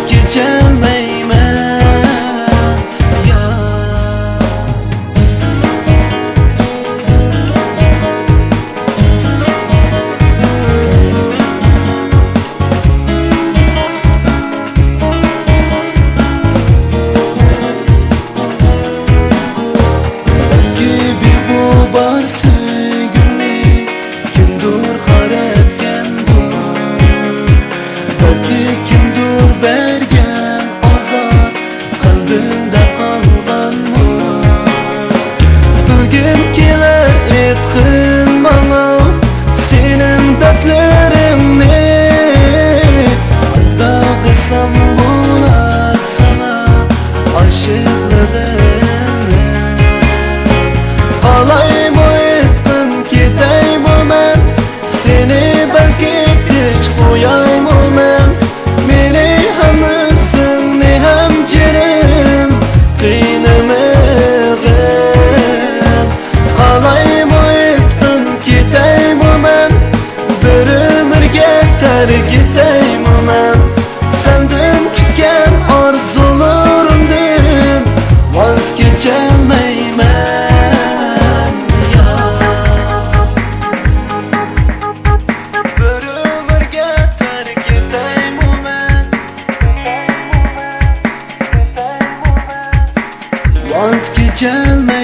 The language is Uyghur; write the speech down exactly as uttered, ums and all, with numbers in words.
كېچەلمەيمەن، يار. بەلكى بىغۇبار سۆيگۈمنى كىمدۇر خار ئەتكەندۇر، بەلكى كىمدۇر بەرگەن ئازار قەلبىمدە قالغانمۇ؟ بىلگۈم كېلەر ئېيتقىن ماڭا سېنىڭ دەردلىرىڭنى، قانداق قىلسام بولار ساڭا ئاشىقلىقىمنى؟ قالايمۇ ئېيتقىن، كېتەيمۇ مەن، سېنى بەلكى تىنچ قويايمۇ مەن؟ مېنى ھەم ئۆزۈڭنى ھەم جېنىم قىينىمىغىن. قالايمۇ ئېيتقىن، كېتەيمۇ مەن؟ بىر ئۆمۈرگە تەرك ئېتەيمۇ مەن؟ سەندىن كۈتكەن ئارزۇلىرىمدىن ۋاز كېچەلمەيمەن، يار. بىر ئۆمۈرگە تەرك ئېتەيمۇ مەن؟ ۋاز كېچەلمەيمەن.